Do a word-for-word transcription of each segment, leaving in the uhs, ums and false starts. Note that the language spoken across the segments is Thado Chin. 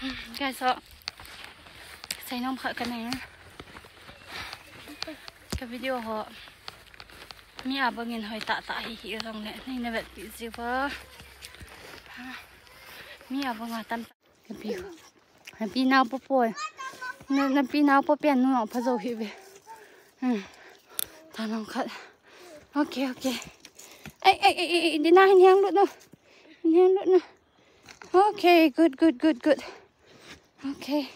Guys, so, seinom khat kanei. Ka video ho mi abang in hoi tah tah hi hi jong le nei na vet pi ji ba. Mi abang a tam. Pi, pi nao po po. Na, na pi nao po pian nu pha jo hi ve. Hmm. Ta nong khat. Okay, okay. Ai, ai, ai, ai, Dina hin hiang lut no. Hin hiang lut no. Okay, good, good, good, good. Okay.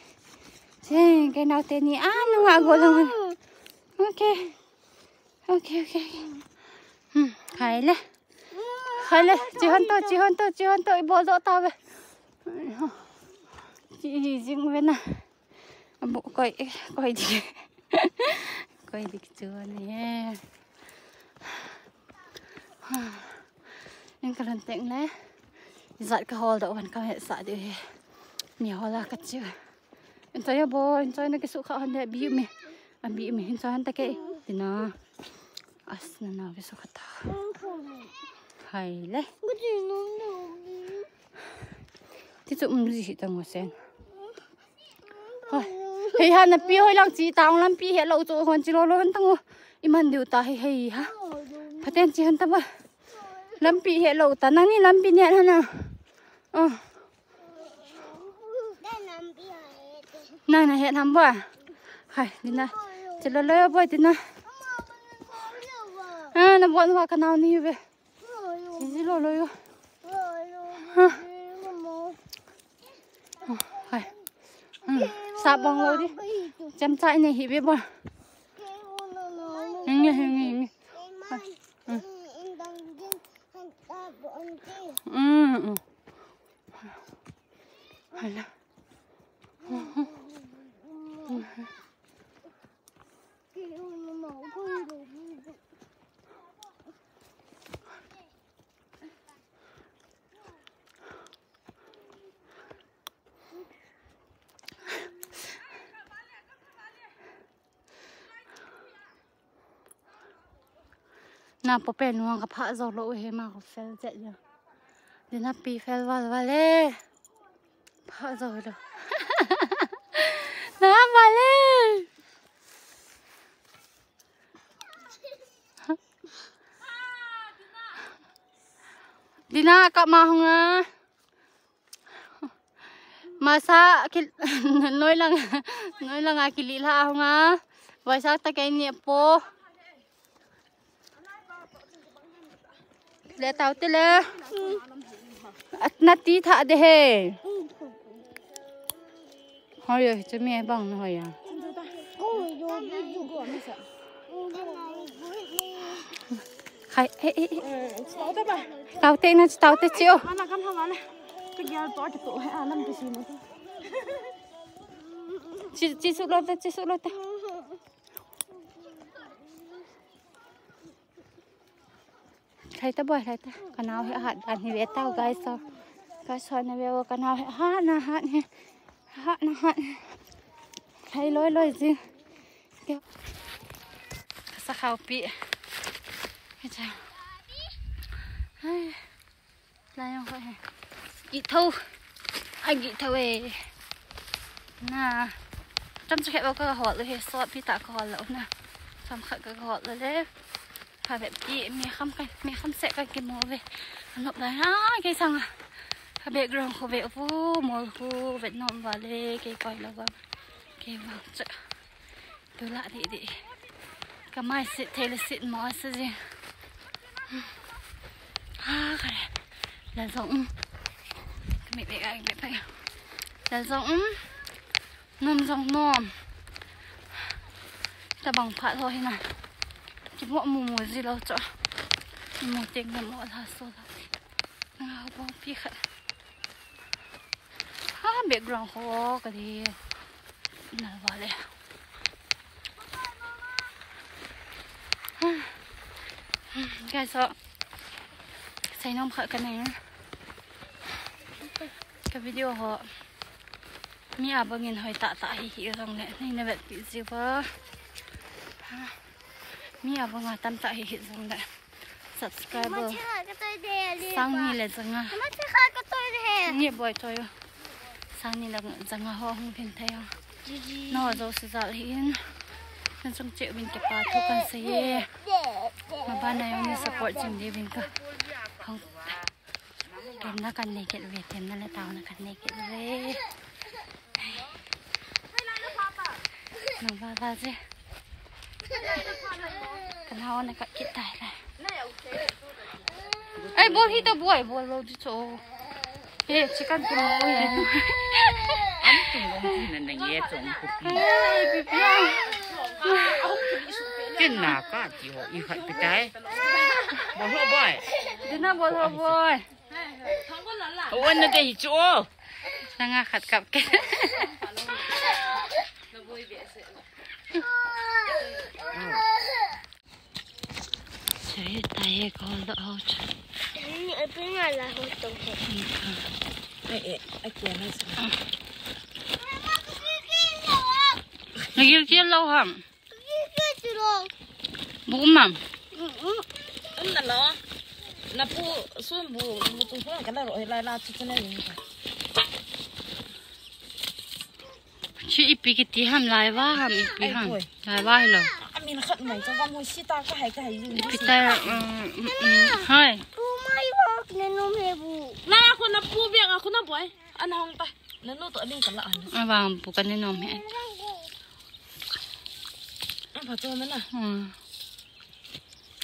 Cheng, kei nao teni a nunga go lang. Okay. Okay, okay, okay. Hmm, khai le. Khai le, chi hon to, chi hon to, chi hon to, i bol doh ta ve. Chi jing ve na. Abo koi, koi di. Koi di chu ni he. In ka lhun teng le. Ijat ka hol doh van ka hetsah diu he. Ni hol a ka chi. Enjoy a bo, enjoy na kisukha hon le bi mi. Abi mi hin chan ta ke. Tina. As na na kisukha ta. Hai le. Ti chu um ji hi ta ngo sen. Hei ha, na pi hoi lang chi tang lampi he lo chu hon chi lo lo han tang o. I man diu ta hei hei ha. Phaten chi han ta ba. Lampi he lo ta nang ni lampi ne han na. Oh. Nang na het ham ba? Hai, Dina. Chi lo lo bo Dina. Ah, na bon wa ka nao ni ve. Chi lo lo yo. Ha. Oh, hai. Hmm. Sa bang lo di. Cham chai nei hi ve ba. Nge, nge, nge. Hai. Hmm. Hmm, hmm. Hala. Na po pen nuang ka pha zo lo he ma ko fel che ya. Dina pi fel val val e. Pha zo lo. Na val e. Dina ka ma hung a. Masa kil noi lang noi lang a kili la hung a. Vaisak ta kei ni po. Le tau te le. At na ti tha de he. Hoi, che mi bang na hoi ya. Khai, eh, eh, eh. Tau te na, tau te chi o. Ana kam ha wala. Ka gyal to ki to he alam ki si mo. Chi, chi su lo te, chi su lo te. Khai ta boi, khai ta. Ka nao hi hat dan hi ve tau guys so. Guys so na ve o ka nao hi hat na hat hi. Hat na hat. Khai loi loi jing. Ka sa khau pi. Ka cha. Hai. Lai jong kho he. Gih tho. A gih tho e. Na. Chomcha khat bou ka hol u he, sot pi tah ka hol lou na. Chomkhat ka hol lou le. Pha vet ti mi kham kan, mi kham seh kan kimu ve. Anop lai na kei sang a. Ka background khu ve u pu, mol khu vet nom va le, kei koi lou va. Kei va cha. Tu la di di. Ka mai sit thei le sit mo a sa jing. Ha, ka le. Lal jong um. Ka mit le ka mit pa. Lal jong um. Nom jong nom. Tabang phat ho hi na. Kimu mu mu ji lou cho. Mu teng na mo la so la. Nga bong pi khat. Ha, background ho ka di. Na va le. Guys, so, seinom khat ka nei. Ka video ho mi abang in hoi tah tah hi hi jong le nei na vet pi ji va. Mi abang a tam tah hi hi jong le. Subscriber. Mama, che kha ka toi de, Ali. Sang ni le janga. Mama, che kha ka toi de he. Ni boi toi. Ani lang janga ho hung vin thei ho. No jo se jal hi in. Nan sung che vin ke pa thu kan se ye. Ma ba na yong ni support jing de vin ka. Hung. Tem na kan ne ke ve, tem na le tao na kan ne ke ve. Nang ba ba je. Kana ona ka kit tai le. Ai, bol hi ta bol, bol lo di cho. Eh, chicken tu mo ye. Am tu mo ti na na ye chong ku pi. Ai, pi pi. Kin na ka ti ho i khat pi tai. Bol ho boi. Dina bol ho boi. Awan na dei chu. Sanga khat kap ke. Sai tai ko do ho chu. Ni ai pin la ho to he. Ai e, a kia na sa. Na gil kia lo ham. Bu mam. An na lo. Na pu sun bu, bu tu hon ka la ro, la, la chu chu na ni. Chi ipi kiti ham, laiva ham ipi ham. Laiva hi lo. A min khat mai cha ga mo si ta ka hai ka hai yin. Ipi ta, um, um, um, hai. Pu mai wak ne nom he bu. La ya ko na pu bia nga ko na boi. An hong ta. Na no to ling ka la an. A vang pu ka ne nom he. A pha to na na. Hmm.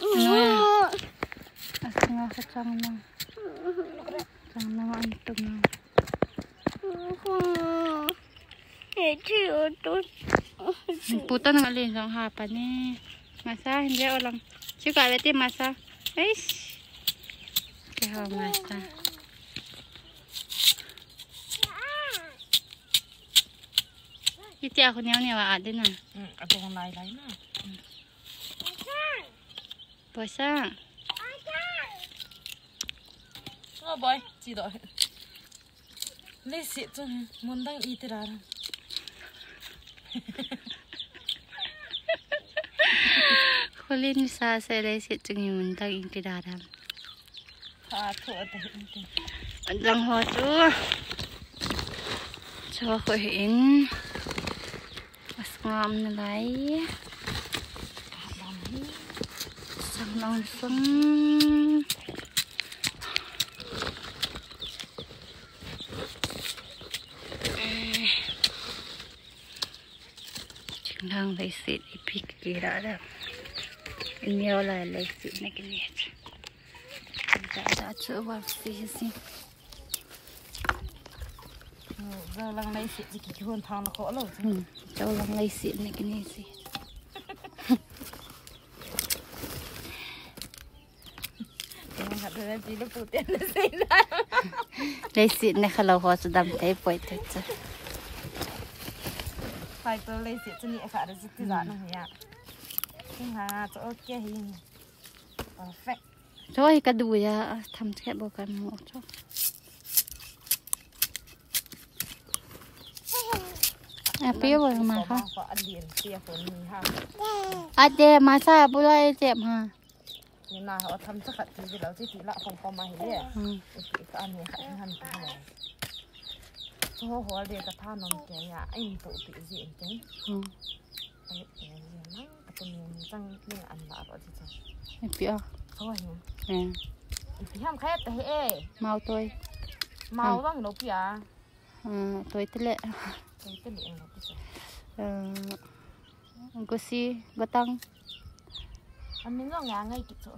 Ano ya? Asanga sa chang na. Chang na ang tum na. Puta na ngali jong ha pa ni. Masa, hindi o lang. Siu ka beti masa. Eish. Kaya masa. Iti ako niyaw niyaw a din na. Hmm, abang lai lai na. Puasa. Oh boy, si do. Leiset chu mun dang iti ra. Khulin sa se leiset chu mun dang iti ra. Pha tho ta hin. Adang ho chu. Chu ko hin. Asngam na lai. Sang long sung. Eh. Chinglang leiset ipi kira da. Inyo lai leiset na kini. Da da chu wal si si. Chaulang leiset si ki hon thang na ko lo. Hmm. Chaulang leiset na kini si. Leiset na kha lo ho chu dam thei poi thei chu. Phai to leiset chu ni kha da chu ti ja na ya. King ha chu okay hi. Perfect. Cho hi ka du ya, tham che bo ka mo cho. A pi bo ma ha. Ate masa bu la e che ma. Ni na ho tham cha khat ti lo ti ti la khong khong ma hi le. Hmm. Ti ka ni khat han ti le. Cho ho de ka tha nom ke ya, ai to pi ji in te. Hmm. Ai, ai, ai, nang. Ka tum ni chang ni an la ro chi chang. Ipi a? Ho hi. Eh. Ipi ham khai ta he e. Mau toi. Mau bang lo pi a. Ah, toi te le. Toi te le lo pi chang. Eh, gosi, gotang. Amin lo nga ngai ki cho.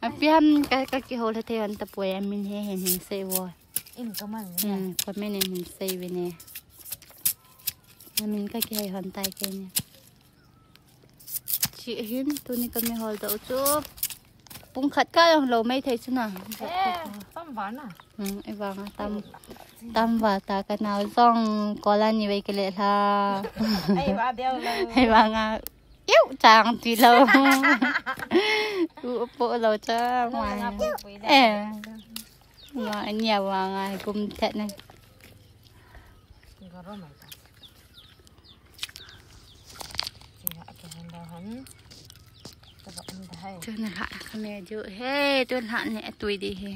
Api ham ka, ka kihol he thei an ta poi amin he he he sei vo. In comment ne. Hmm, comment in he sei ve ne. Amin ka kihei hon tai ke ni. Chi hin tuni ka mi hol doh chu. Pung khat ka jong lo mai thei chu na. Eh, tam va na. Hmm, i vang a tam, tam va ta ka nau jong kola ni vei ke le hla. Ai va deu lo. Ai vang a. Iu chang ti lo. U po lo cha ma. Eh. Ma ania vang a kum thet na. Tun ha ka me ju he, tun ha ne tui di he.